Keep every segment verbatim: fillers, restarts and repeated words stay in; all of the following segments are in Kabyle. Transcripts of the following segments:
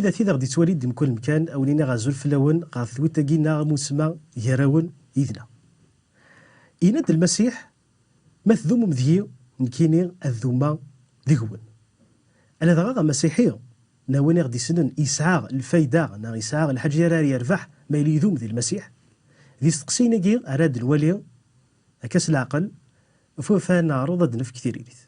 Anda tid aɣ-d-ittwalin di mkul mkan, a wen-iniɣ azul fell-awen ɣer tedwilt-agi-nneɣ Amussma gar-awen yid-neɣ. Yenna-d Lmasiḥ: "Ma tdumem deg-i, nekkini ad dumeɣ deg-wen." Ala dɣa amasiḥi, neɣ win i ɣ-d-issnen, yesɛa lfayda neɣ yesɛa lḥaǧa ara yerbeḥ ma yella idum di Lmasiḥ? Di testeqsiyin-agi ara d-nwali, akka s leɛqel, f-, fa neɛreḍ ad d-nefk tiririt.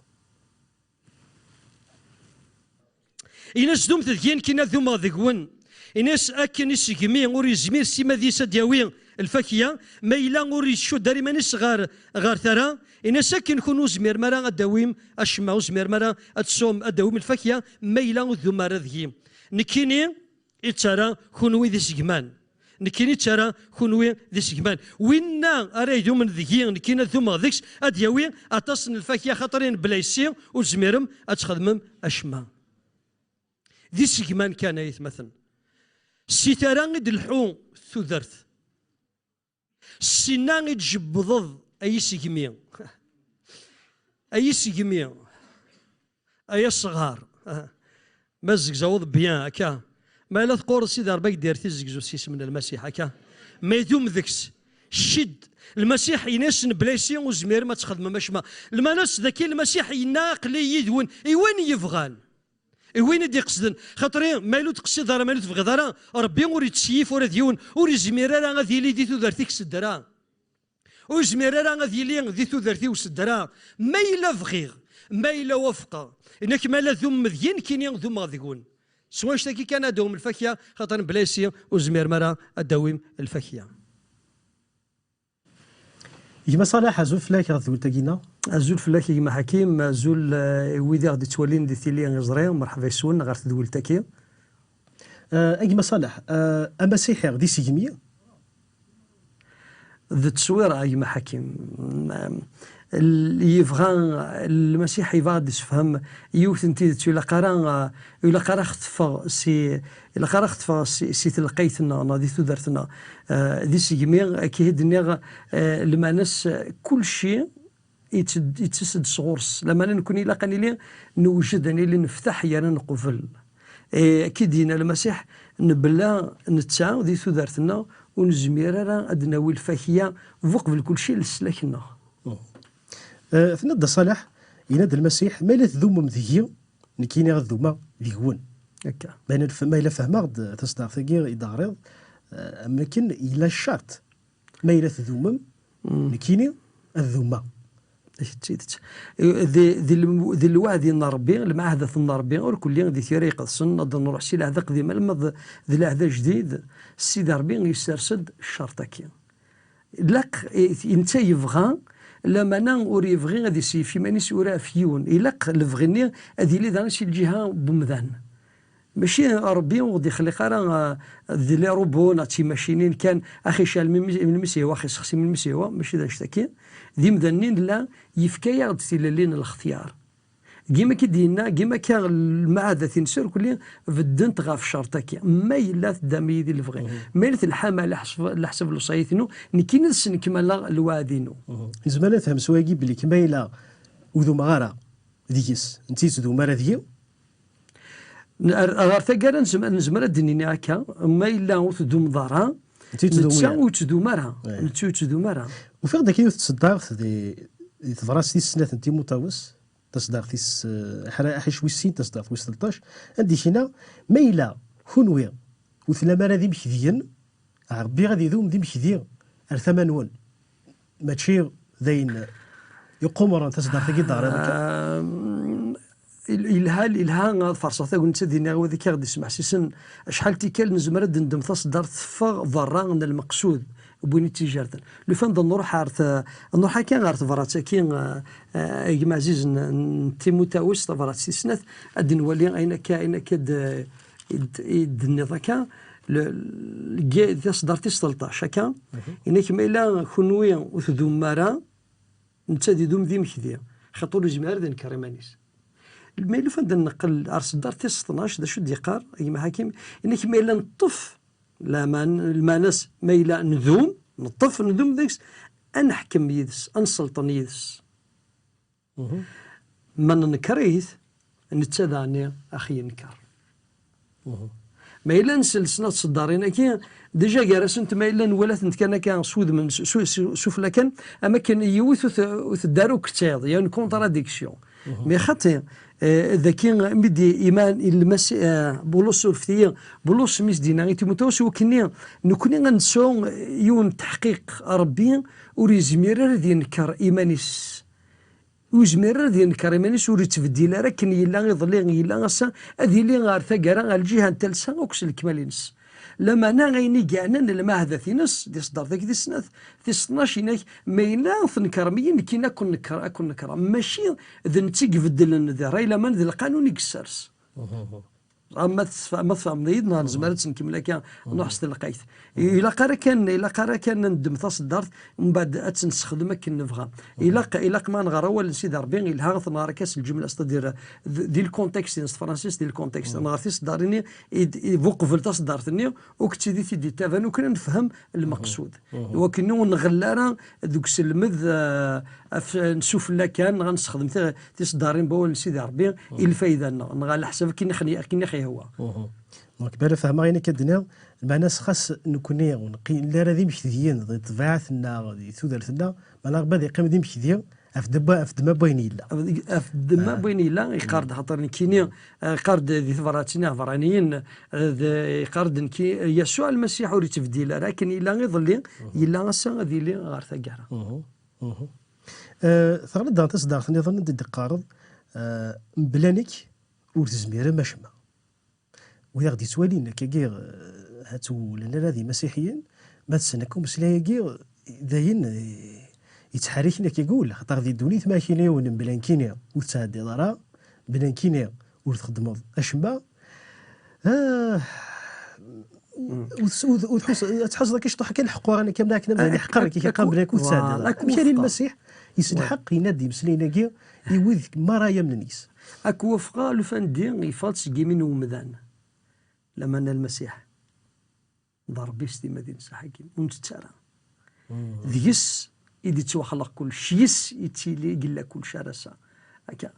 Ini-as: "Dumt deg-i, nekkini ad dumeɣ deg-wen." Ini-as: "Akken isegmi ur yezmir s imad-is ad d-yawi lfakya, ma yella ur icudd ara iman-is ɣer, ɣer tara, ini-as akken kunwi ur zmirem ara ad d-tawim acemma, ur zmirem ara ad tesɛum, ad d-tawim lfakya, ma yella ur tdumem ara deg-i. Nekkini i d-tara kunwi d isegman. Nekkini d-tara kunwi d isegman. Winna ara idumen deg-i, nekkini ad dumeɣ deg-s, ad d-yawi aṭas n lfakya, xaṭer in bla yessi ur tezmirem ad txedmem acemma." D isegman kan, ay atmaten. Si tara i d-lḥu tudert. Sinna i d-jebbdeḍ ay isegmi. Ay isegmi. Ay asɣar. Ma tzegzaweḍ bien, akka. Ma yella teqqur Sidi Ṛebbi ad k-d-yerr tizzegzut s yisem n Lmasiḥ, akka. Ma idum deg-s, cced. Lmasiḥ yenna-asen: "Bla yessi ur tezmirem ad txedmem acemma." Lmanas dagi Lmasiḥ yenna: "Aql-i yid-wen." I win yebɣan. I win i d-iqesden. Xaṭer ma yella ur teqsideḍ ara, ma yella ur tebɣiḍ ara, Ṛebbi ur yettseyyif ula d yiwen, ur yezmir ara ad yili di tudert-ik s ddra. Ur yezmir ara ad yili di tudert-iw s ddra. Ma yella bɣiɣ, ma yella wafqeɣ, inek ma yella dumem deg-i, nekkini dumeɣ deg-wen. S wanect-agi kan ad d-tawim lfakya, xaṭer bla yessi ur tezmirem ara ad d-tawim lfakya. Gma Ṣaleḥ, azul fell-ak ɣer tedwilt-agi-nneɣ. Azul fell-ak a gma Ḥakim, azul, eh, i wid i ɣ-d-ittwalin di tili iẓri, merḥba yes-wen ɣer tedwilt-agi. Eh, a gma Ṣaleḥ, eh, amasiḥi d isegmi? D tteswira a gma Ḥakim. L-, yebɣa, Lmasiḥ yebɣa ad d-issefhem yiwet n tidet, ur ilaq ara, eh, ur ilaq ara ɣ-teffeɣ si, ilaq ara ɣ-teffeɣ si, si telqayt-nneɣ neɣ di tudert-nneɣ. Eh, d isegmi, akka i d-nniɣ, eh, lmeɛna-s, eh, kulci yett-, yettas-d sɣur-s. Lameɛna nekkni ilaq ad nili newjed, ad nili neftaḥ yerna neqbel. Eh, akka i d-yenna Lmasiḥ, nebla netta di tudert-nneɣ ur nezmir ara ad d-nawi lfakya, bu qbel kulci leslak-nneɣ. Eh, tenna-d a Ṣaleḥ, yenna-d Lmasiḥ: "Ma yella tdumem deg-i, nekkini ad dumeɣ deg-wen." Akka. Ma yella f-, ma yella fehmeɣ-d taṣeddart-agi i d-teɣriḍ, eh, am akken yella ccerṭ. Ma yella tdumem, nekkini ad dumeɣ. D tidet. Di, di lem-, di lweɛdi n Ṛebbi, lemɛahdat n Ṛebbi, ur kulli di tira iqedsen, ad nruḥ si lɛehd aqdim alamma d, d lɛehd ajdid, Sidi Ṛebbi yessers-d ccerṭ-agi. Ilaq, i, i netta yebɣa, lameɛna ur yebɣi ad iseyyef iman-is ura ɣef yiwen. Ilaq lebɣi-nni ad yili daɣen si lǧiha n wemdan. Mačči Ṛebbi ur ɣ-d-ixliq ara, ah, d les robots neɣ d timacinin kan, ax icɛel melmi, melmi s-yehwa, ax isexsi melmi s-yehwa, mačči d annect-agi. D imdanen i nella, yefka-yaɣ-d tilelli n lextyar. Gima akka i d-yenna, gima akka lmeɛadat-ines irkelli beddent ɣef ccerṭ-agi. Ma yella teddam-iyi di lebɣi, ma yella telḥam ɛla ḥsab, ɛla ḥsab lewṣayat-inu, nekkini ad snekmaleɣ lweɛd-inu. Nezmer ad nefhem s wayagi belli ma yella ur dumeɣ ara deg-s, netta ur yettdum ara deg-i? N-, ar-, ɣer taggara nezmer, nezmer ad d-nini akka, ma yella ur tdumeḍ ara, netta ur yettdum ara. Netta ur yettdum ara. Ufiɣ-d akka yiwet n tseddart di, di tebṛat tis snat n Timuṭawes, taseddart tis, eh, aḥra-, aḥric wis sin, taseddart wis tleṭṭac, anda i k-yenna: "Ma yella kunwi ur tellam ara d imekdiyen, Ṛebbi ad idum d imekdi ar tama-nwen." Mačči d ayen iqumren taseddart-agi d-teɣriḍ akka? Am, il-, ilha, ilha ad farṣeɣ tagnit ad iniɣ i wid akka i ɣ-d-ismeḥsisen, acḥal tikkal nezmer ad d-neddem taseddart teffeɣ berra n lmeqsud n win i tt-ijerden. Lufan d nruḥ ar t-, nruḥ akka ɣer tebrat-agi, eh, eh, a gma ɛziz n, n Timutawes, tabrat tis snat, ad d-nwali ayen akka, ayen akka d-, i d-, i d-tenniḍ akka, le, le, taseddart tis tleṭṭac, akka? Inek ma yella kunwi ur tdum ara, netta ad idum d imekdi, xaṭer ur yezmir ara ad inker iman-is. Ma yella ufan-d ad neqqel ar seddart tis tnac, d acu d-yeqqar a gma Ḥakim? Inek ma yella neṭṭef, laman-, lmanas ma yella ndum, neṭṭef, ndum deg-s, ad neḥkem yid-s, ad nselṭen yid-s. Ma nenker-it, netta daɣen ax yenker. Ma yella nsel snat tseddarin-agi, déjà gar-asent ma yella nwala-tent kan akka s wudem n s- su- su- sufella kan, am akken yiwet ur t- ur teddi ara ukettiḍ, il y a une contradiction. Mais xaṭi, eh, daki mi d iman lmasi eh, Bulus surfet-iyi, Bulus mi s-d-yenna i Timoteus, wakkenni nekni ad nesɛu yiwen n teḥqiq, Ṛebbi ur yezmir ara ad yenker iman-is. Ur yezmir ara ad yenker iman-is, ur yettbeddil ara, akken yella iḍelli, yella ass-a, ad yili ɣer taggara, ɣer lǧiha n talsa, akk s lekmal-ines. Lameɛna ayen i yeɛnan lmeɛdat-ines, di tseddart-agi tis snat, tis tnac, yenna-k, ma yella tnekṛem-iyi, nekkini ad ken-nekṛ-, ad ken-nekṛeɣ. Mačči d netta i ibeddlen di ṛṛay, lameɛna d lqanun i yessers. Ma tf-, ma tfehmeḍ-iyi-d, neɣ nezmer ad tt-nkemmel akka, nruḥ s telqayt. Ilaq ara kan, ilaq ara kan ad neddem taṣeddart, mbeɛd ad tt-nessexdem akken nebɣa. Ilaq, ilaq ma nɣer awal n Sidi Ṛebbi, yelha ad t-nɣer akka s lǧemla, c'est-à-dire, d- di lkontekst-ines s tefransist, di lkontekst. Nɣer tiseddarin-nni i d- i d uqbel taṣeddart-nni, ur k-ttidi-t-id-yettaban, ur kan nefhem lmeqsud. Iwakken ur nɣell ara deg uselmed, eh, af- n sufella kan, neɣ ad nessexdem ti- tiseddarin n wawal n Sidi Ṛebbi i lfayda-nneɣ, neɣ ɛla ḥsab akken i xen-, akken i ɣ-yehwa. Donc, mi ara fehmeɣ ayen akka d-tenniḍ, lmeɛna-s xas nekkni ur neqqim ara d imekdiyen di ṭṭbiɛa-nneɣ, di tudert-nneɣ, meɛna Ṛebbi ad yeqqim d imekdi ɣef ddemma, ɣef ddemma n wayen yella. Ɣef ddemma n wayen yella, yeqqar-d, xaṭer nekkini, eh, yeqqar-d di tebṛatin iɛebṛaniyen, eh, d- yeqqar-d nekki, eh, Yasuɛ Lmasiḥ ur yettbeddil ara, akken yella iḍelli, yella ass-a, ad yili ɣer taggara. Eh, teɣliḍ daɣen taseddaṛt nniḍen anda i d-teqqareḍ, eh, mebla nekk ur tezmirem acemma. Wid aɣ-d-yettwalin akkagi, eh, ha ttwulan ara d imasiḥiyen, ma tessen akk umeslay-agi, d ayen, eh, yettḥerriken akkagi ul, xaṭer di ddunit ma akini yiwen mebla nekkini ur tettɛeddiḍ ara, mebla nekkini ur txeddmeḍ acemma, ah, ur tes- ur- ur tḥus-, ad tḥuseḍ akka ciṭuḥ kan lḥeqq, waɣan akka mebla akken ad yeḥqer-ik, yeḥqer mebla nekkini ur tettɛeddiḍ ara. Amek ara Lmasiḥ yesselḥeq yenna-d imeslayen-agi i wid merra yamnen yis? Ad k-wafqeɣ, lufandi yeffeɣ-d seg yimi n umdan. Lameɛna Lmasiḥ d Ṛebbi s timmad-ines aḥakim, ur nettett ara. Deg-s i d-ittwaxleq kullec, yis i ttili, i yella kullec ar ass-a. Akka.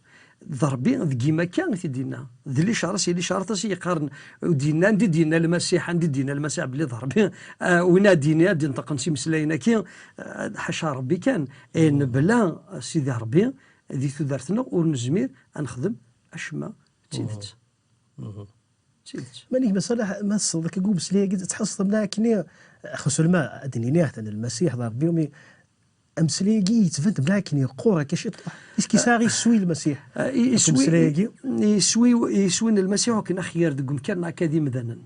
D Ṛebbi, deg yimi akka i t-id-yenna. D licaṛ-as, i licaṛat-as i yeqqaren, ur d-yenna, anda i d-yenna Lmasiḥ, anda i d-yenna Lmasiḥ belli d Ṛebbi, ah, win ad d-yini, ad d-inṭeqen s imeslayen-agi, ah, ḥaca Ṛebbi kan. Eh, nebla Sidi Ṛebbi, di tudert-nneɣ ur nezmir ad nexdem acemma d tidet. D tidet. Manik ma Ṣalaḥ, ma tesleḍ akka deg umeslay-agi, tḥesseḍ mla akkenni, xas ulma ad d-nini atan Lmasiḥ d Ṛebbi, umi ameslay-agi yettban-d mla akkenni yeqqur akka ciṭuḥ. Est-ce que yesɛa iswi Lmasiḥ? Ah, i- Ak iswi, umeslay-agi? Iswi, iswi n Lmasiḥ akken axyar deg umkan akka d imdanen.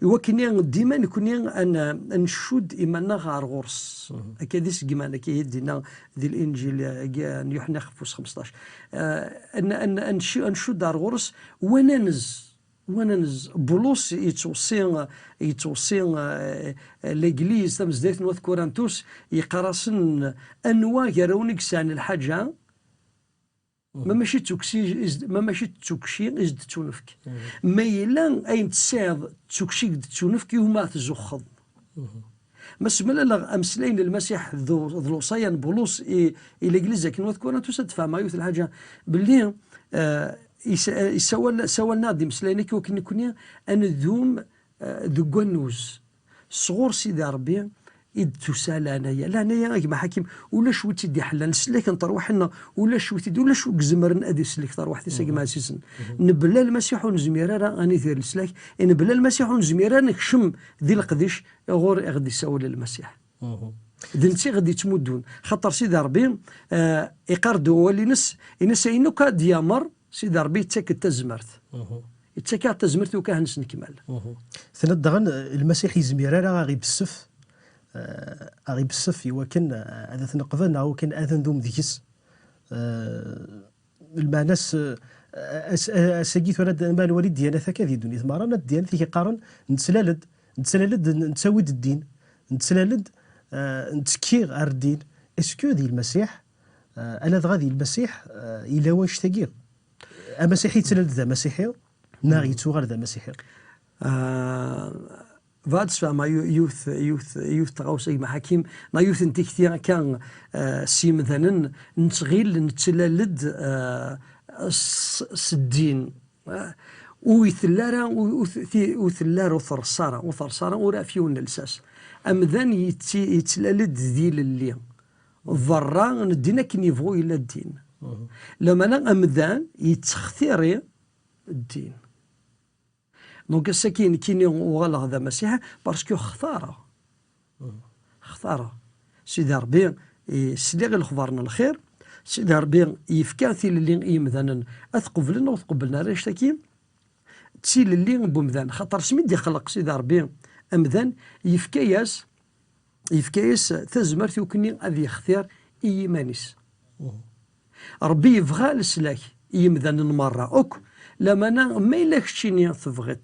Iwakken dima nekni ad n-, ad ncudd iman-nneɣ ɣer ɣur-s. Akka d isegman, akka i d-yenna di Linǧil, eh, n Yuḥenna xef wis xemseṭṭac. Eh, ad n-, ad n-, ad ncu-, ad ncudd ɣer ɣur-s, wa nanez, wa nanez. Bulus yettweṣṣi, yettweṣṣi, eh, Legliz tamezdayt n wat Kurintus, yeqqar-asen, anwa gar-awen i yesɛan lḥaǧa, ma mačči d tukci i s-, ma mačči d tukci i s-d-tettunefk. Ma yella ayen tesɛiḍ d tukci i k-d-tettunefk, iwumi ara tzuxxeḍ. Ma semlaleɣ ameslay n Lmasiḥ d u-, d lewṣaya n Bulus i, i Legliz akken wat Kurintus, ad d-fehmeɣ yiwet n lḥaǧa, belli, eh, is-, eh, issawal, ssawalen-aɣ-d imeslayen-agi akken nekni ad ndum, eh, deg wannuz. Sɣur Sidi Ṛebbi i d-tusa leɛnaya. Leɛnaya, a gma Ḥakim, ulac wi tt-id-iḥellan. Leslak n terwiḥin-nneɣ, ulac wi t-id-, ulac wi izemren ad isellek terwiḥt-is, a gma ɛzizen. Nebla Lmasiḥ ur nezmir ara ad nidir leslak. Nebla Lmasiḥ ur nezmir ara nekcem di leqdic ɣur i ɣ-d-issawel Lmasiḥ. D netta i ɣ-d-ittmuddun. Xaṭer Sidi Ṛebbi, eh, iqqar-d wawal-ines, in-as ayen akk ad d-yamer, Sidi Ṛebbi yettak-d tazmert. Yettak-aɣ-d tazmert i ukahen s nekmal. Tenniḍ daɣen, eh, Lmasiḥ yezmir ara a ɣ-ibessef, eh, a ɣ-ibessef i wakken, eh, ad t-neqbel neɣ i wakken ad ndum deg-s. Eh, lmeɛna-s, eh, as-, as-, ass-agi tura d-, ma nwali ddyanat akka di ddunit merra, ma ddyanat i k-iqqaren, nettlal-d, nettlal-d, nettawi-d ddin, nettlal-d, eh, nettekki ar ddin. Est-ce que di Lmasiḥ, eh, ala dɣa di Lmasiḥ, eh, yella wannect-agi? Amasiḥi yettlal-d d amasiḥi, neɣ yettuɣal d amasiḥi? Ah, bɣiɣ ad sfehmeɣ yu-, yiwet, yiwet, yiwet tɣawsa, gma Ḥakim, neɣ yiwet n tikti akka, ah, s yimdanen, nettɣil nettlal-d, ah, s, s ddin. Ah, ur itell ara, ur, ur, ti- ur tella ara, ur terṣa ara, ur terṣa ara, ur ɣef yiwen n lsas. Amdan yetti- yettlal-d d ilelli. Berra n ddin akken yebɣu yella ddin. Lamana amdan yettextiri ddin. Donc ass-agi nekkini uɣaleɣ d amasiḥi parce que xtareɣ. Xtareɣ. Sidi Ṛebbi, i- sliɣ i lexbar n lxir. Sidi Ṛebbi yefka tilelli i yimdanen ad t-qeblen neɣ ur t-qeblen ara. Annect-agi d tilelli n wemdan, xaṭer asmi d-ixleq Sidi Ṛebbi amdan, yefka-yas yefka-yas tazmert i wakken ad yextir i yiman-is. Ṛebbi yebɣa leslak i yimdanen merra akk, lamana ma yella keččini tebɣiḍ.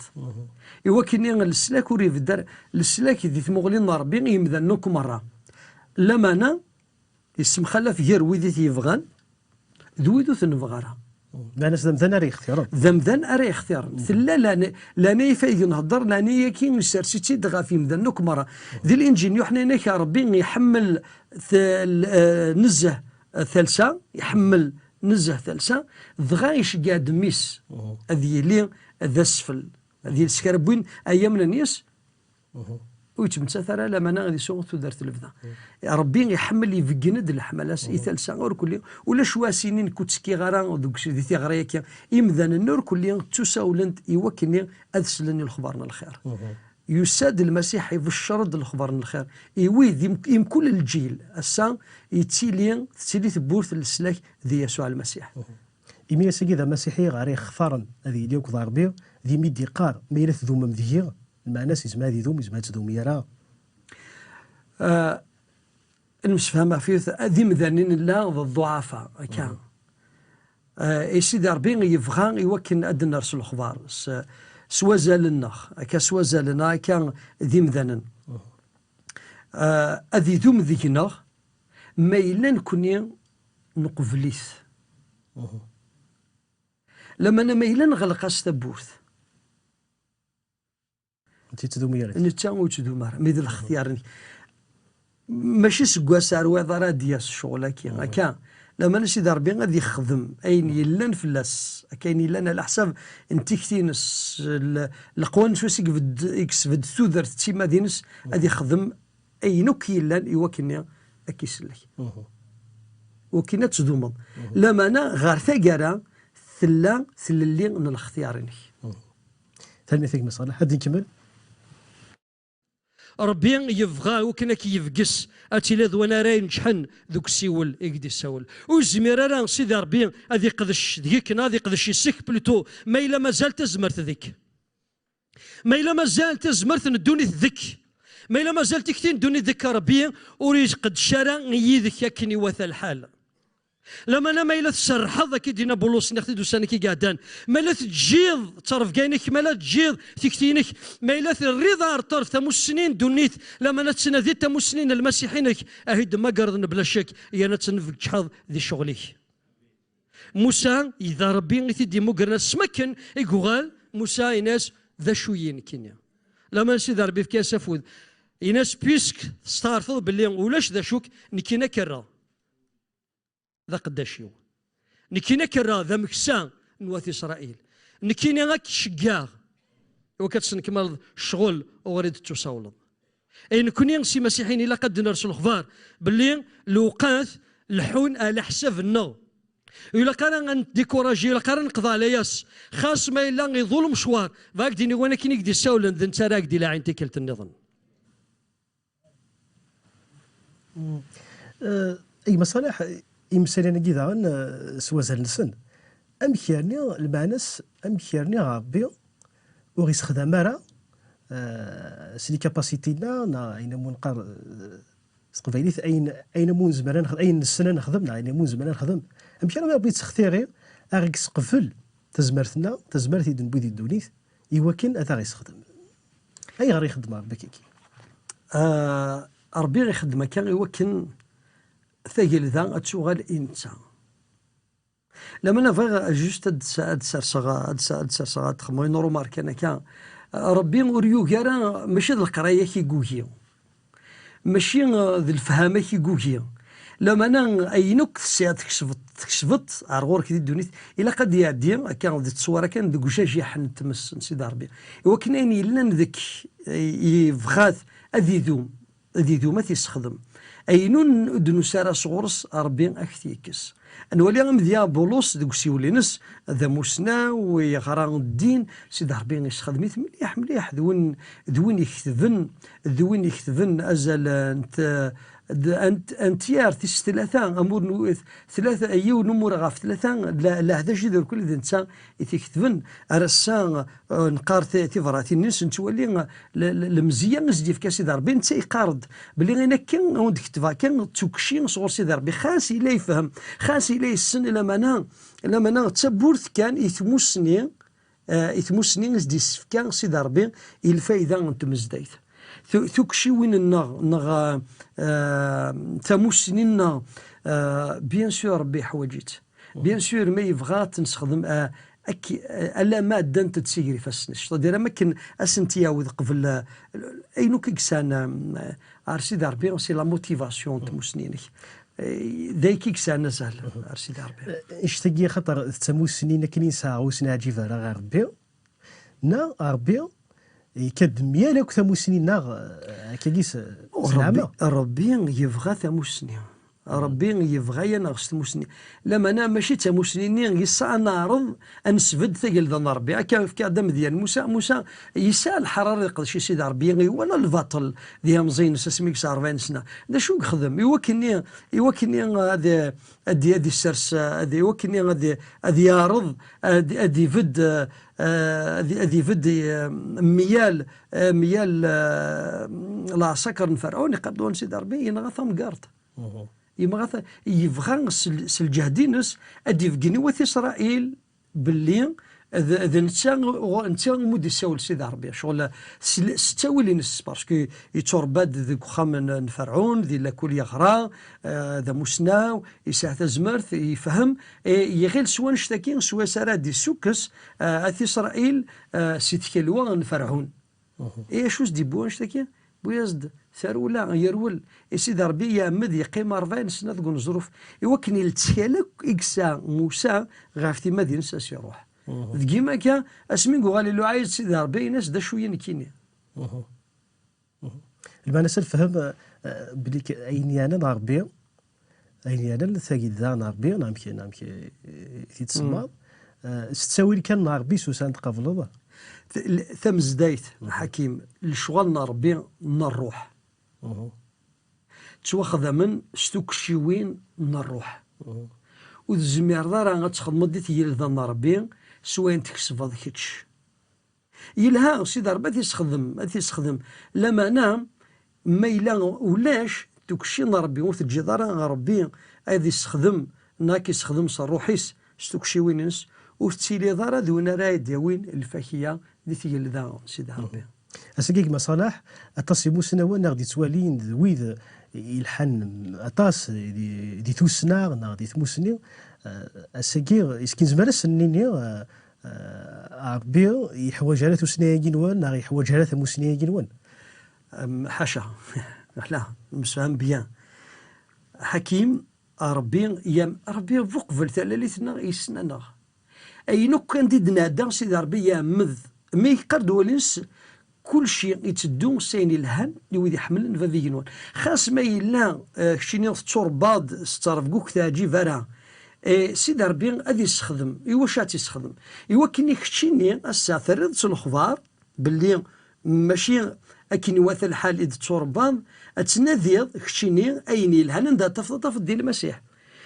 I wakken leslak ur ibedd ara, leslak di tmuɣli n Ṛebbi i yimdanen akk merra. Lamana yessemxalaf gar wid i t-yebɣan d wid ur t-nebɣi ara. Meɛna d amdan ara yextiren. D amdan ara yextiren. Tella lana, lana ifayeg nhedder, lana-yagi isers-itt-id ɣef yimdanen akk merra. Di Linǧil n Yuḥna, inak Ṛebbi iḥemmel t- l- eh, nezzeh talsa, iḥemmel nezzeh talsa, dɣa iceggeɛ-d mmi-s ad yili d asfel, ad yili s kra n win ay yamnen yes, ur yettmettat ara lamana ad isuɣ tudert n lebda. Ṛebbi iḥemmel ibeggen-d leḥmala-s i talsa, ur kulli, ulac wa s-inin nekk ur ttekkiɣ ara deg, di tiɣri-agi. Imdanen ur kulli ttusawlen-d i wakken ad slen i lexbar n lxir. Yusa-d Lmasiḥ ibeccer-d lexbar n lxir i wid, i mkul lǧil. Ass-a yettili, tettili tewwurt n leslak di Yasuɛ Lmasiḥ. Imi ass-agi d amasiḥi ɣer ixtaren ad yili akked Ṛebbi, d imi d-iqqar ma yella tdumem deg-i, lmeɛna-s yezmer ad idum, yezmer ad tdum yara. Ah, nemsefham ɣef yiwet, d imdanen nella d ḍḍuɛafa, akka. Ah, i Sidi Ṛebbi yebɣa i wakken ad d-ners lexbar s, s wazal-nneɣ, akka s wazal-nneɣ, akka d imdanen. Ah, ad idum deg-neɣ ma yella nekni neqbel-it. Lamana ma yella neɣleq-as tawwurt. Netta ur yettdum ara. Netta ur yettdum ara, mi d lextyar-nnek. Mačči seg wass ar wayeḍ ara d-yas ccɣel-agi. Akka, lamana Sidi Ṛebbi ad ixdem ayen yellan fell-as, akka ayen yellan ɛla ḥsab n tikti-ines, l- leqwanen s wass i yebd- i yesbedd tudert d timmad-ines, ad ixdem ayen akk yellan i wakken ad k-isellek. Wakken ad tdumeḍ. Lamana ɣer taggara tella tlelli n lextyar-inek. Tanemmirt a gma Ṣaleḥ. Ad nkemmel. Ṛebbi yebɣa i wakken ad k-yebges, ad tiliḍ d win ara ineǧḥen deg usiwel i k-d-issawel. Ur yezmir ara Sidi Ṛebbi ad iqdec deg-k, neɣ ad iqdec yes-k plutôt, ma yella mazal tazmert deg-k. Ma yella mazal tazmert n ddunit deg-k, ma yella mazal tikti n ddunit deg-k, Ṛebbi ur iqeddec ara yid-k akken iwata lḥal. Lamana ma yella tserrḥeḍ, akka i d-yenna Bulus, nniɣ-t-id ussan-agi iɛeddan, ma yella teǧǧiḍ ttrebga-inek, ma yella teǧǧiḍ tikti-inek, ma yella terriḍ ar ṭṭerf tamussni n ddunit, lamana tettnadiḍ tamussni n Lmasiḥ-inek, ahi d-temmagreḍ mebla ccek, yerna ad tennebǧḥeḍ di ccɣel-ik. Musa, d Ṛebbi i t-id-immugren asmi akken i yuɣal, Musa, yenna-as, d acu-yi nekkini? Lamana Sidi Ṛebbi yefka-as afud. Yenna-as, puisque testeɛṛfeḍ belli ulac d acu-k, nekkini ad k-rreɣ d aqeddac-iw. Nekkini ad k-rreɣ d ameksa n wat Isṛayil. Nekkini ad k-ceggɛeɣ i wakken ad tesnekmaleḍ ccɣel uɣur i d-tettusawleḍ. Ay nekkni s imasiḥiyen ilaq ad d-ners lexbar belli lewqat leḥḥun ɛla ḥsab-nneɣ. Ur ilaq ara ad neddikuraji, ur ilaq ara ad neqḍeɛ layas. Xas ma yella iḍul umecwar, bɣa ad k-d-iniɣ win akken i k-d-issawlen d netta ara ak-d-ilaɛin tikkelt nniḍen. Eh, a gma Ṣaleḥ, imeslayen-agi daɣen, eh, s wazal-nsen, amek yerni, lmeɛna-s, amek yerni Ṛebbi ur ɣ-issexdam ara, eh, s les capacités-nneɣ, neɣ ayen umi neqqar, eh, s teqbaylit, ayen, ayen umi nezmer ad nexdem, ayen nessen ad nexdem, neɣ ayen umi nezmer ad nexdem. Amek armi Ṛebbi yettextiri, a ɣ-yesseqbel tazmert-nneɣ, tazmert i d-newwi di ddunit, i wakken ad aɣ-issexdem? Ayɣer ixeddem Ṛebbi akka? Ah, Ṛebbi ixeddem akka i wakken tagelda ad tuɣal i netta. Lamana bɣiɣ juste ad d-, ad d-serseɣ, ad d-, ad d-serseɣ, ad d-xemmeɣ une remarque kan akka. Ṛebbi ur yugi ara, mačči d leqraya-k i yugi. Mačči, eh, d lefhama-k i yugi. Lameɛna ayen akk tesɛiḍ tkesbeḍ, tkesbeḍ ar ɣur-k di ddunit, ilaq ad d-iɛeddi akka di tteswara kan deg ujajiḥ n tmes n Sidi Ṛebbi. Iwakken ayen yellan deg, yebɣa-t ad idum, ad idum ad t-issexdem. Ayen ur d-nusi ara sɣur-s, Ṛebbi ad k-t-yekkes. Ad nwali amedya Bulus deg usiwel-ines, d amusnaw, yeɣra ddin, Sidi Ṛebbi issexdem-it mliḥ, mliḥ, d win, d win iketben, d win iketben azal n t-, d-, n t-, n tyar tis tlata, amur n u-, tlata, yiwen umur ɣef tlata, la-, leɛdaǧ d irkel d netta i t-iketben. Ar ass-a, eh, neqqar ti-, tibratin-nnes, nettwali, eh, l-, l-, lemzeyya i s-d-yefka Sidi Ṛebbi, netta yeqqar-d belli ayen akka, awen-d-ketbeɣ kan, d tukci sɣur Sidi Ṛebbi, xas yella yefhem, xas yella yessen, lamana, lamana d tawwurt kan i tmussni, eh, i tmussni i s-d-yessefka Sidi Ṛebbi i lfayda n tmezdayt. Tu-, tukciwin-nneɣ, neɣ, eh, eh, tamussni-nneɣ, eh, bien sûr, Ṛebbi yeḥwaǧ-itt. Bien sûr, ma yebɣa ad tt-nessexdem, eh, ak-, eh, alamma ddant-d seg yifassen-is. C'est-à-dire, am akken ad sent-yawed qbel, eh, ayen akk i yesɛan, eh, ar Sidi Ṛebbi, c'est la motivation n tmussni-inek. Eh, d ayk i yesɛan azal ar Sidi Ṛebbi. Eh, anect-agi, axaṭer d tamussni akken i nesɛa, ur s-neɛǧib ara ɣer Ṛebbi, neɣ Ṛebbi ikad myal akk tamussni-nneɣ, eh, akkagi s, s Ṛebbi, leɛma. Ṛebbi yebɣa tamussni. Ṛebbi yebɣa-yaneɣ s tmussni. Lamana mačči d tamussni-nni yesɛa neɛreḍ ad nesbedd tagelda n Ṛebbi. Akka fkiɣ-d amedya n Musa. Musa yesɛa lḥerara ad iqdec i Sidi Ṛebbi, iwala lbaṭel di yamẓi-ines asmi yesɛa ṛebɛin sna. D acu i yexdem? Iwakken-nni, iwakken-nni ad, ad, ad issers, ad, iwakken-nni ad, ad yeɛreḍ, ad, ad ibedd, eh, ad, ad ibedd, eh, myal, eh, myal, eh, leɛṣakar n Ferɛun, iqqar-d wan Sidi Ṛebbi, yenɣa tamgerḍt. Yebɣa ta-, yebɣa s l-, s lǧehd-ines ad d-ibeggen i wat Isṛayil belli d, d netta, netta umi d-issawel Sidi Ṛebbi. Ccɣel s l-, s ttawil-ines, parce que yettuṛebba-d deg uxxam n, n Ferɛun, di lakul yeɣra, eh, d amusnaw, yesɛa tazmert, yefhem, eh, iɣil s wanect-agi, s wayes ara d-issukkes, eh, at Isṛayil, eh, si tkelwa n Ferɛun. I acu s-d-yewwi annect-agi? Yewwi-yas-d tarewla, yerwel. I Sidi Ṛebbi iɛemmed yeqqim ṛebɛin sna deg uneẓruf, iwakken i lettkal akk i yesɛa Musa ɣef timmad-ines ad s-iṛuḥ. Deg yimi akka, asmi yuɣal iluɛa-yas-d Sidi Ṛebbi, yenna-as: "D acu-yi nekkini?" Lmeɛna s lefhem, eh, belli k-, ayen yeɛnan Ṛebbi, ayen yeɛnan tagelda n Ṛebbi, neɣ amek, neɣ amek, eh, i t-id-tsemmaḍ, eh, s ttawil kan n Ṛebbi s usan tqableḍ. T-, l-, tamezdayt, Ḥakim, lecɣal n Ṛebbi n ṛṛuḥ. Ttwaxdamen s tukciwin n ṛṛuḥ. Ur tezmireḍ ara ad txedmeḍ di tgelda n Ṛebbi s wayen tkesbeḍ kečč. Yelha, Sidi Ṛebbi ad t-issexdem, ad t-issexdem. Lameɛna, ma yella ulac tukci n Ṛebbi, ur teǧǧiḍ ara Ṛebbi ad issexdem, neɣ ad k-issexdem s ṛṛuḥ-is, s tukciwin-ines, ur tettiliḍ ara d win ara d-yawin lfakya di tgelda n Sidi Ṛebbi. Ass-agi, gma Ṣalaḥ, aṭas imusnawen neɣ d-ittwalin d wid ilḥan aṭas di, di tussna neɣ di tmusni. Eh, ass-agi, is-, nezmer ad sen-nini, eh, eh, Ṛebbi yeḥwaǧ ara tussna-agi-nwen, neɣ yeḥwaǧ ara tamussni-agi-nwen? Em, ḥaca. Ala, nemsefham bien. Ḥakim, Ṛebbi yam-, Ṛebbi bu qbel talalit-nneɣ yessen-aneɣ. Ayen akk anda i d-nɛedda, Sidi Ṛebbi iɛemmed. Mi yeqqar-d wallen-is, kulci itteddu s ayen ilhan i wid iḥemmlen Bab igenwan. Xas ma yella, eh, keččini tettuṛebbaḍ s ttṛebga ur k-teɛǧib ara, eh, Sidi Ṛebbi ad issexdem. I wacu ad tt-issexdem? I wakken i keččini ass-a terriḍ-tt lexbar belli mačči akken iwata lḥal i d-tettuṛebbaḍ, ad tnadiḍ keččini ayen yelhan anda ad tafeḍ, ad tafeḍ di Lmasiḥ.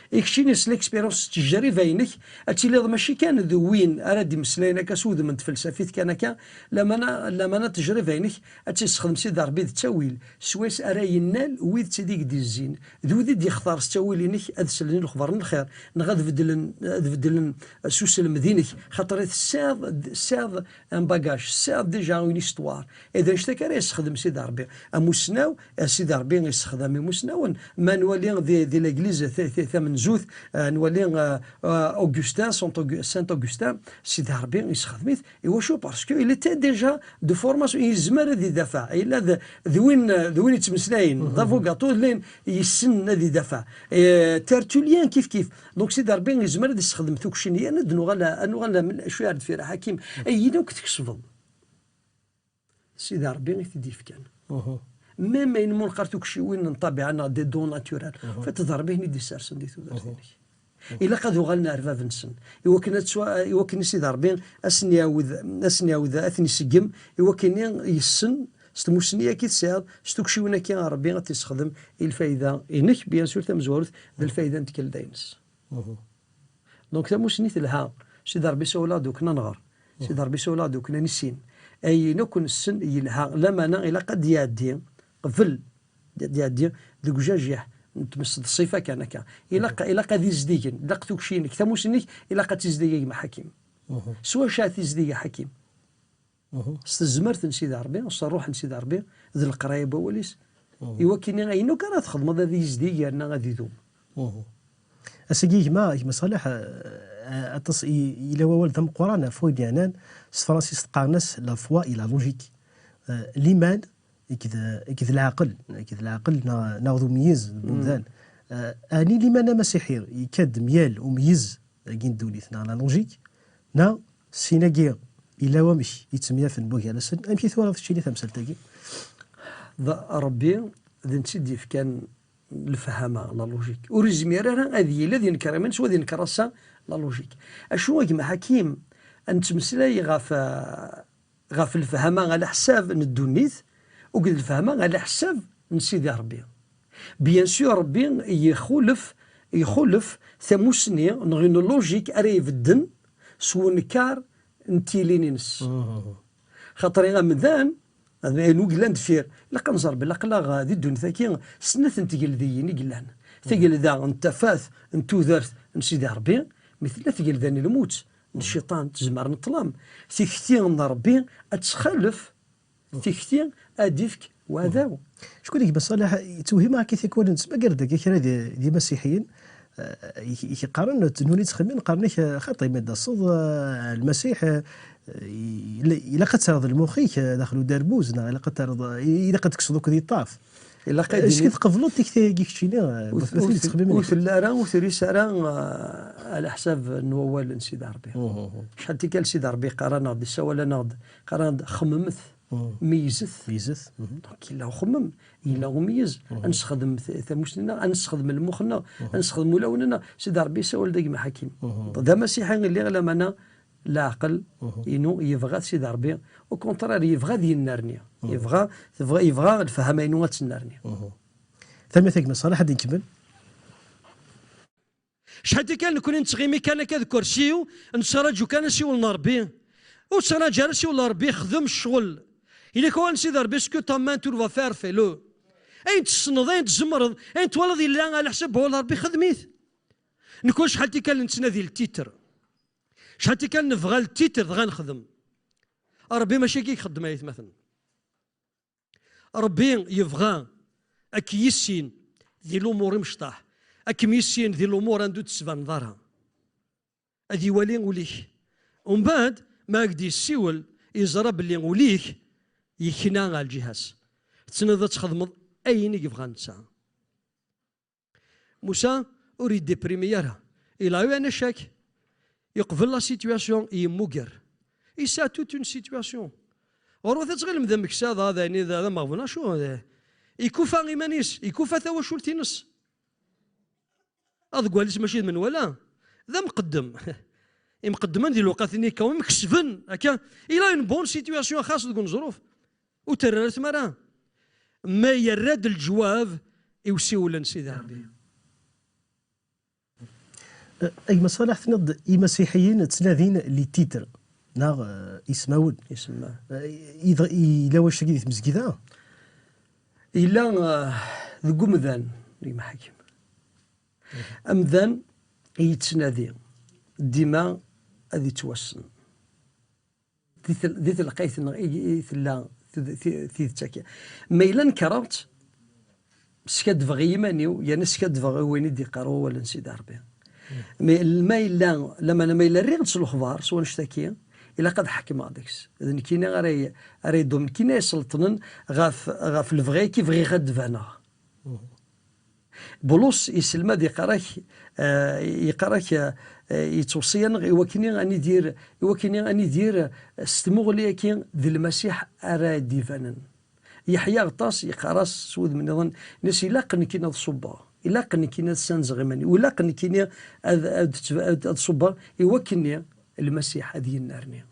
I keččini s l'expérience, s ttejriba-inek, ad tiliḍ mačči kan d win ara d-imeslayen akka s wudem n tfelsafit kan akka, lamana, lamana ttejriba-inek ad tt-issexdem Sidi Ṛebbi d ttawil, swayes ara yennal wid tt-id i d-izzin, d wid i d-yextar s ttawil-inek ad slen i lexbar n lxir, neɣ ad beddlen, ad beddlen s uselmed-inek, xaṭer tesɛiḍ, tesɛiḍ un bagage, tesɛiḍ déjà une histoire. Et d anect-akka ara yessexdem Sidi Ṛebbi. Amusnaw, eh, Sidi Ṛebbi yessexdam imusnawen. Ma nwali di, di l'église ta-, ta-, Zut, eh, nwali, eh, eh, Augustin, Saint Augu-, Saint Augustin, Sidi Ṛebbi yessexdem-it. Iwacu? Parce que il était déjà de formation, yezmer ad idafeɛ. Yella d, d win, d win yettmeslayen, d abugaṭu, d win yessen ad idafeɛ. Eh, Tertullien kif kif. Donc Sidi Ṛebbi yezmer ad yessexdem tukci-nni. Ad nuɣal, ad nuɣal cwiya ar deffir, a Ḥakim. Ayen akk tkesbeḍ, Sidi Ṛebbi i t-id-yefkan. Même ayen mu neqqar tukciwin n ṭṭabiɛa neɣ des dons naturels, en fait, d Ṛebbi i d-issersen di tudert-inek. Ilaq ad uɣalen ar bab-nsen. Iwakken ad ttwa-, iwakken i Sidi Ṛebbi ad sen-iɛawed, ad sen-iɛawed ad ten-iseggem, iwakken yessen s tmussni-agi i tesɛiḍ, s tukciwin-agi a Ṛebbi ad t-issexdem i lfayda-inek, bien sûr tamezwarut, d lfayda n tgelda-ines. Donc tamussni telha. Sidi Ṛebbi isawel-aɣ-d iwakken ad nɣer. Sidi Ṛebbi isawel-aɣ-d iwakken ad nissin. Ayen akk nessen yelha, lamana ilaq ad d-iɛeddi qbel, ad d-iɛeddi deg ujajiḥ n tmes d ṣṣifa kan akka. Ilaq, ilaq ad izdigen, ilaq tukci-inek, tamussni-inek, ilaq ad tizdig a gma Ḥakim. S wacu ad tizdig a Ḥakim? S tezmert n Sidi Ṛebbi, s ṛṛuḥ n Sidi Ṛebbi, d leqraya n wawal-is. Iwakken ayen akk ara txedmeḍ ad yizdig yerna ad idum. Ass-agi gma, gma Ṣaleḥ, eh, aṭas i, yella wawal d ameqqran ɣef wayen yeɛnan, s tefransist qqaren-as la foi et la logique. Eh, liman akked, akked leɛqel, akked leɛqel neɣ, neɣ d umeyyez n umdan. Eh, ɛni liman amasiḥi yekka-d myal umeyyez-agi n ddunit neɣ la logique, neɣ sin-agi yella wamek yettemyafen wagar-asen? Amek i twalaḍ keččini tamsalt-agi? D Ṛebbi d netta i d-yefkan lefhama, la logique. Ur yezmir ara ad yili ad yenker iman-is, wa ad yenker ass-a la logique. Acu a gma Ḥakim, ad nettmeslay ɣef, ɣef lefhama ɛla ḥsab n ddunit, akked lefhama ɛla ḥsab n Sidi Ṛebbi. Bien sûr, Ṛebbi yexulef, yexulef tamussni neɣ une logique ara ibedden s unekar n tilin-ines. Xaṭer amdan, ayen ur yellan deffir, ilaq ad nẓer belli aql-aɣ di ddunit-agi snat n tgeldiyin i yellan. Tagelda n tafat n tudert n Sidi Ṛebbi, mi tella tgelda n lmut, n cciṭan, tezmer n ṭṭlam. Tikti n Ṛebbi ad txalef tikti ad d-ifk uɛdaw. Cku deg Bas Ṣaleḥ, yettewhim akka tikwal nettmagar-d akka kra d, d imasiḥiyen, eh, i, i, qqaren, tennun i ttxemmin, qqaren-ak, eh, xaṭi, mi d-taseḍ, eh, Lmasiḥ, eh, ila-, ilaq ad terreḍ lmux-ik, eh, daxel uderbuz, neɣ ilaq ad terreḍ, eh, ilaq ad tekkseḍ akk di ṭṭaf. Ilaq ad est-ce que tqebleḍ tikti-agi keččini, eh, ur, ur, ur telli ara, ur terri ara, eh, ɛla ḥsab n wawal n Sidi Ṛebbi. Acḥal tikkal Sidi Ṛebbi yeqqar-aneɣ-d, yessawal-aneɣ-d, yeqqar-aneɣ-d, xemmemet, meyyzet. Meyyzet. Donc yella uxemmem, yella umeyyez. Ad nessexdem t-, tamussni-nneɣ, ad nessexdem lmux-nneɣ, ad nessexdem ulawen-nneɣ. Sidi Ṛebbi yessawal-d a gma Ḥakim. D amasiḥi i lliɣ, lamana leɛqel-inu yebɣa-t Sidi Ṛebbi. Au contraire, yebɣa ad yennerni. Yebɣa, tebɣa, yebɣa lefhama-inu ad tennerni. Tanemmirt a gma Ṣaleḥ, ad nkemmel. Acḥal tikkal nekkni nettɣimi kan akka deg ukersi-w, nettraǧu kan asiwel n Ṛebbi. Ur ttraǧu ara asiwel n Ṛebbi, xdem ccɣel. Yella kra n Sidi Ṛebbi, ce que ta main tu vas faire, fais-le. Ayen tessneḍ, ayen tzemreḍ, ayen twalaḍ yella ɛla ḥsab wawal n Ṛebbi, xdem-it. Nekkni acḥal tikkal nettnadi ltitr. Acḥal tikkal nebɣa ltitr dɣa nexdem. Ṛebbi mačči akka i ixeddem ay atmaten. Ṛebbi yebɣa ad k-yissin di lumuṛ imecṭaḥ, ad kem-yissin di lumuṛ anda ur d-tettbaneḍ ara. Ad iwali ul-ik. Umbeɛd, ma ak-d-yessiwel, yeẓra belli ul-ik yekna ɣer lǧiha-s. Tettnadiḍ ad txedmeḍ ayen i yebɣa netta. Musa ur yeddiprimi ara. Il a eu un échec. Yeqbel la situation, yemmuger. Yesɛa toute une situation. Ɣur-wat ad tɣilem d ameksa, d, d ayen, d, d ameɣbun, acu, d, ikufa iman-is, ikufa tawacult-ines. Aḍeggal-is mačči d menwala, d amqeddem. Imqeddmen di lewqat-nni kkawen kesben, akka, il a une bonne situation, xas deg uneẓruf. Ur terri ara tmara. Ma yerra-d leǧwab i usiwel n Sidi Ṛebbi. Eh, a gma Ṣaleḥ, tenniḍ-d imasiḥiyen ttnadin les titres, neɣ, eh, ismawen. Ismawen. Eh, yella wacagi di tmezgida? Yella, eh, deg umdan, a gma Ḥakim. Amdan yettnadi dima ad yettwassen. Di tel-, di telqayt-nneɣ i, i tella tud-, ti-, tidet akka. Ma yella nekreɣ-tt, Skaddbeɣ i yiman-iw, yerna skaddbeɣ i win i d-iqqar wawal n Sidi Ṛebbi. Mi, ma yella, lamana ma yella rriɣ-d s lexbar s wanect-agi, ilaq ad ḥekmeɣ deg-s. D nekkini ara y-, ara yeddum, nekkini ay iselṭnen ɣef, ɣef lebɣi-agi bɣiɣ ad d-baneɣ. Bulus iselmad, iqqar-ak, eh, iqqar-ak, eh, yettweṣṣi-aneɣ i wakken ad nidir, i wakken ad nidir s tmuɣli-agi d Lmasiḥ ara d-ibanen. Yeḥya Aɣeṭṭas yeqqar-as s wudem nniḍen, yenna-as, ilaq nekkini ad ṣubbeɣ, ilaq nekkini ad ssanzeɣ iman-iw, ilaq nekkini ad, ad, ad, ad ṣubbeɣ i wakken Lmasiḥ ad yennerni.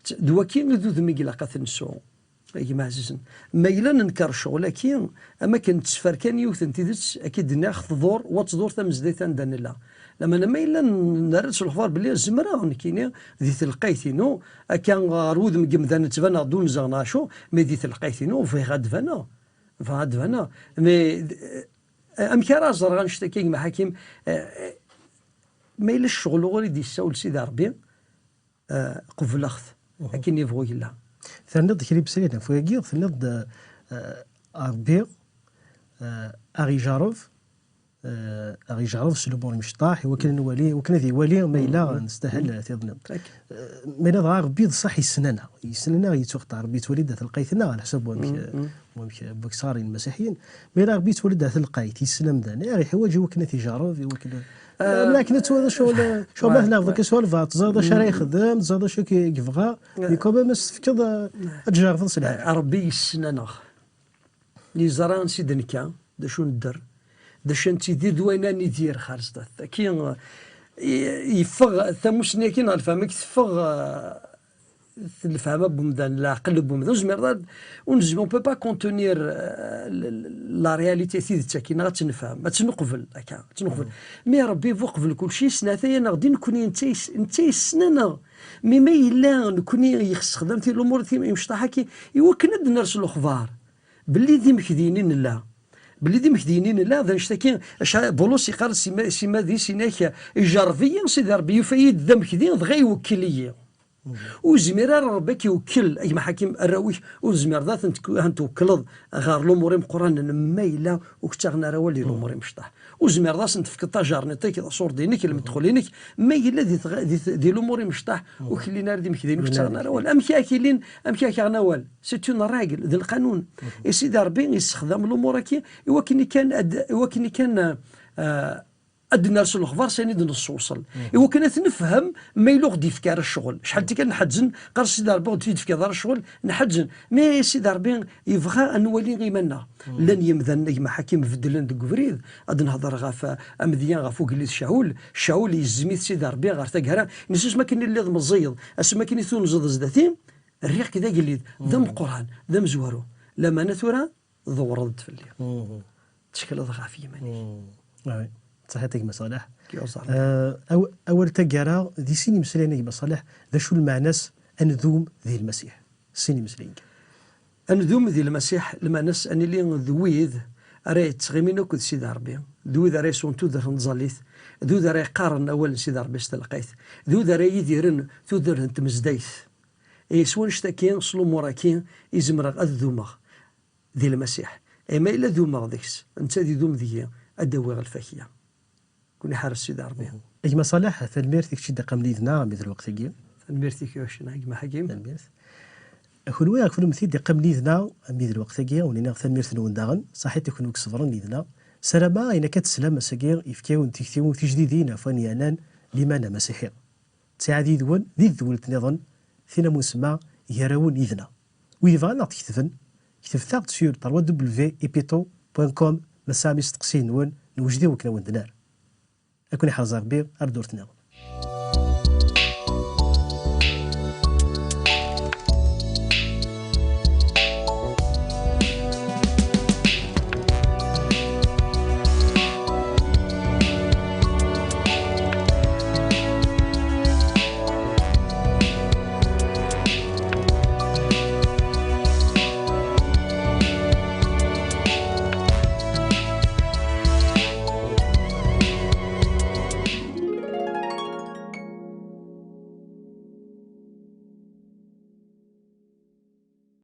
T-, d waki i d udem i ilaq ad t-nsu, a gma ɛzizen. Ma yella nenker ccɣel-agi, am akken tetteffer kan yiwet n tidet, akka i d-nniɣ, tḍur, wa tḍur tamezdayt anda nella. Lamana ma yella n-, nerra-d s lexbar belli zemreɣ nekkini di telqayt-inu, akka ɣer wudem n yemdanen ttbaneɣ-d unzeɣ neɣ acu, mi di telqayt-inu bɣiɣ ad d-baneɣ. Bɣiɣ ad d-baneɣ. Mais, eh, amek ara ẓreɣ annect-agi a gma Ḥakim? Eh, eh, ma yella ccɣel uɣur i d-yessawel Sidi Ṛebbi, eh, qebleɣ-t. Akken yebɣu yella. Terniḍ-d kra ibeslayen ɣef wayagi, tenniḍ-d, eh, Ṛebbi, eh, aɣ-ijarreb, eh, aɣ-ijarreb s lumuṛ imecṭaḥ, i wakken ad nwali, i wakken ad iwali ma yella nestahel tiḍ-nniḍen. Eh, ma yella dɣa Ṛebbi d ṣṣeḥ yessen-aneɣ, yessen-aneɣ, yettwaxtar, Ṛebbi yettwali-d at lqayt-nneɣ, ɛla ḥsab wamek, eh, wamek, eh, wamek ṣṣarin imasiḥiyen. Ma yella Ṛebbi yettwali-d at lqayt, yessen amdan, eh, iḥwaǧ i wakken ad t-ijarreb, i wakken ad, eh, akken ad twaliḍ ccɣel, ccɣel ma tleɛbeḍ akka s walbeɛḍ, teẓriḍ acu ara yexdem, teẓriḍ acu i k-, i yebɣa, mais quand même ad s-tefkeḍ, eh, ad tjerrbeḍ s lḥal. Ṛebbi yessen-aneɣ. Yeẓra ansi d-nekka, d acu nedder, d acu nettidir, d wayen ad nidir ɣer sdat. Aki, i-, yeffeɣ tamussni-agi neɣ lefhama-agi teffeɣ, eh, lefhama n wemdan, leɛqel n wemdan. Ur zmireḍ ad, ur nezmir, on peut pas contenir, eh, l-, l-, la réalité, tidet-agi, neɣ ad tt-nefhem, ad tt-neqbel, akka, ad tt-neqbel. Mi Ṛebbi bu qbel kulci, yesnatay-aneɣ-d i nekni, netta yes-, netta yessen-aneɣ. Mi ma yella nekni yexsexdam ti lumuṛ, ti imecṭaḥ-agi, i wakken ad d-ners lexbar belli d imekdiyen i nella. Belli d imekdiyen i nella, d annect-agi, aca-, Bulus iqqar s ima-, s imad-is, inak, ijerreb-iyi Sidi Ṛebbi, yufa-yi-d d amekdi, dɣa iwekkel-iyi. Ur zmir ara Ṛebbi ad k-iwekkel, a gma Ḥakim, arraw-ik, ur tezmireḍ ad ten-tk-, ad ten-twekkleḍ ɣer lumuṛ imeqqranen, ma yella ur k-ttaɣen ara awal di lumuṛ imecṭaḥ. Ur tezmireḍ ad sen-tefkeḍ tajerniṭ-ik, aṣurdi-inek, lmedxul-inek, ma yella di tɣ-, di t-, di lumuṛ imecṭaḥ, ur k-llin ara d imekdiyen, ur k-ttaɣen ara awal. Amek ara k-ilin, amek ara k-aɣen awal? C'est une règle, d lqanun. I Sidi Ṛebbi yessexdam lumuṛ-agi i wakken kan ad, i wakken kan, eh, ad d-ners lexbar s ayen i d-nessewṣel. I wakken ad t-nefhem ma yella ur ɣ-d-yefki ara ccɣel. Acḥal n tikkal nḥeǧǧen, qqar Sidi Ṛebbi ur ɣ-d-yefki ara ccɣel, nḥeǧǧen. Mais Sidi Ṛebbi yebɣa ad nwali iman-nneɣ. Llan yemdanen, a gma Ḥakim, beddlen deg ubrid. Ad nehder ɣef, eh, amedya, ɣef ugellid Caɛul. Caɛul yezzem-it Sidi Ṛebbi ɣer taggara. Nes asmi akken i telliḍ meẓẓiyeḍ, asmi akken i tunzeḍ zdat-i, rriɣ-k d agellid, d ameqqran, d amezwaru. Lamana tura, tḍewreḍ-d fell-i. Tettekleḍ ɣef yiman-ik. Ah oui. Ṣaḥit a gma Ṣaleḥ. Yuẓam. Eh, aw-, awal taggara, di sin imeslayen a gma Ṣaleḥ, d acu lmeɛna-s ad ndum di Lmasiḥ? Sin imeslayen kan. Ad ndum di Lmasiḥ, lmeɛna-s ad nili d wid ara yettɣimin akked Sidi Ṛebbi, d wid ara yesɛun tudert n tẓallit, d wid ara yeqqaren awal n Sidi Ṛebbi s telqayt, d wid ara yidiren tudert n tmezdayt. Eh, s wanect-agi, s lumuṛ-agi, i zemreɣ ad dumeɣ di Lmasiḥ. Eh, ma yella dumeɣ deg-s, netta ad idum deg-i, ad d-awiɣ lfakya. Kun iḥerres Sidi Ṛebbi. A gma Ṣaleḥ, tanemmirt i kečč i d-iqqimen yid-neɣ armi d lweqt-agi. Tanemmirt i kečč, a gma Ḥakim. Tanemmirt. A kunwi, a kunemti d-iqqimen yid-neɣ armi d lweqt-agi, wen-iniɣ tanemmirt-nwen daɣen. Ṣaḥit i kunwi i iṣebren yid-neɣ. Sarameɣ ayen akka teslam ass-agi yefka-wen tiktiwin tijdidin ɣef wayen yeɛnan liman amasiḥi. Ttiɛad yid-wen di tedwilt nniḍen, tin am usemma gar-awen yid-neɣ. Wid yebɣan ad aɣ-d-ketben, ketbet-aɣ-d sur trois W epito point com, ma tesɛam isteqsiyen-nwen, newjed i wakken ad wen-d-nerr. Ad ken-iḥrez Ṛebbi ar ddurt nniḍen.